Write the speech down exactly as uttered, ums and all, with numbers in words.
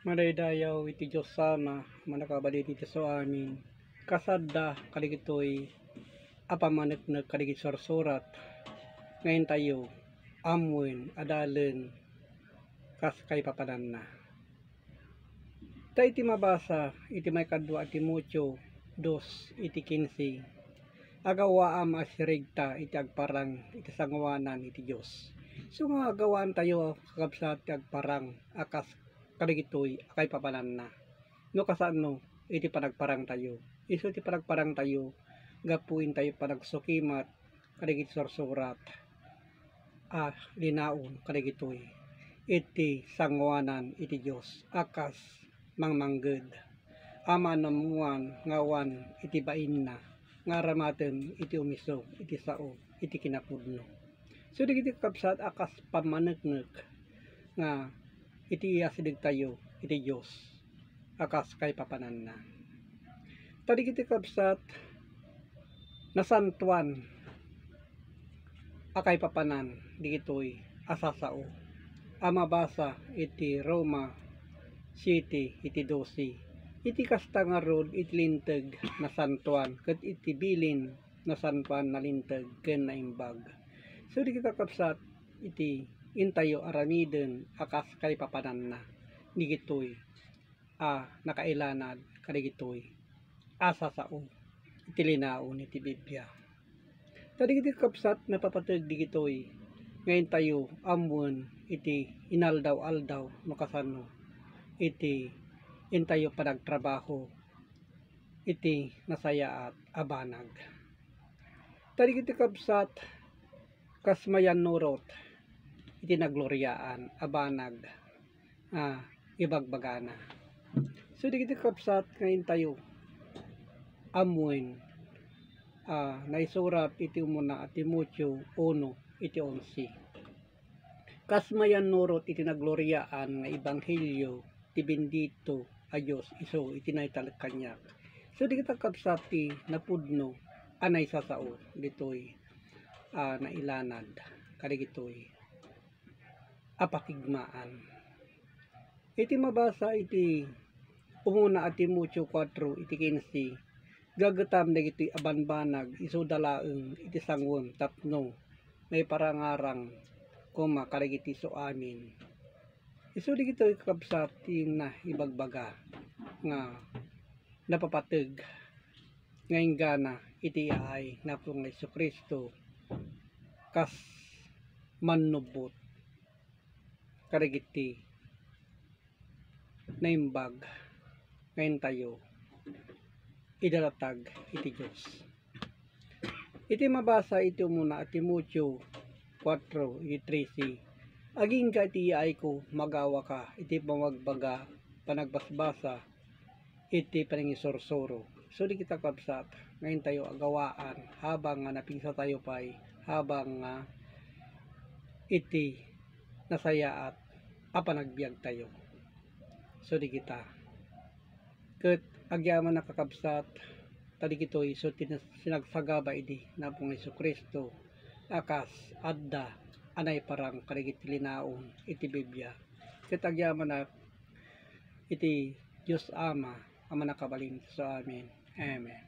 Madaydayaw iti Dios Ama, a mannakabalin iti sao amin. Kas adda kadagitoy a pammaneknek kadagiti sursurat nga intayo ammoen a dalen kas kaipapananna. Ta iti mabasa iti maikadua a Timoteo dos iti kinse, agawaam a sirigta iti agparang iti sangoanan iti Dios. So nga agawaantayo, kakabsat, ti agparang a kas kadagitoy a kaipapananna. No kasano iti panagparangtayo? Isu ti panagparangtayo gapu intayo panagsukimat kadagiti sursurat a linaon kadagitoy iti sangoanan iti Dios a kas mangmangged a maammuan nga awan iti bainna nga aramaten iti umisog iti sao iti kinapudno. So, dagiti kakabsat a kas pammaneknek nga iti iyasidegtayo iti Dios a kas kaipapananna. Ta dagiti kakabsat, nasantoan a kaipapanan dagitoy a sasao a mabasa iti Roma siete iti dose. Iti kasta ngarud, iti Linteg nasantoan, ket iti bilin nasantoan, nalinteg ken naimbag. So, dagiti kakabsat, iti intayo aramiden a kas kaipapananna dagitoy a nakailanad kadagitoy a sasao iti linaon iti Biblia. Ta dagiti kakabsat, napapateg dagitoy nga intayo ammoen iti inaldaw-aldaw no kasano iti intayo panagtrabaho iti nasayaat a banag. Ta dagiti kakabsat, kas mayannurot iti nagloriaan a banag a ibagbagana. So, dagiti kakabsat nga intayo ammoen a naisurat iti umuna a Timoteo uno iti onse. Kas mayannurot iti nagloriaan nga ebanghelio ti bendito a Dios isu iti naitalek kaniak. So, dagiti kakabsat, ti napudno a naisasao ditoy a nailanad kadagitoy a patigmaan. Iti mabasa iti umuna a Timoteo kuatro iti kinse, gagetam dagitoy a banbanag, isuda laeng iti sanguem tapno maiparangarang koma kadagiti sao amin. Isu dagitoy, kakabsat, ti naibagbaga nga napapateg nga inggana iti yaay ni Apo nga Jesu-Cristo kas mannubbot kadagiti naimbag nga intayo idalatag iti Dios. Iti mabasa iti umuna a Timoteo kuatro iti trese, agingga iti yaayko, magawaka iti pamagbaga, panagbasbasa, iti panangisursuro. So, dagiti kakabsat nga intayo agawaan habang nga napigsatayo pay, habang nga iti nasayaat a panagbiagtayo. So, dagita. Ket agyamanak, kakabsat, ta dagitoy isu ti nas-, sinagsagaba idi ni Apo nga Jesu-Cristo a kas adda a naiparang kadagiti linaon iti Biblia. Ket agyamanak iti Dios Ama a mannakabalin iti sao amin. Amen.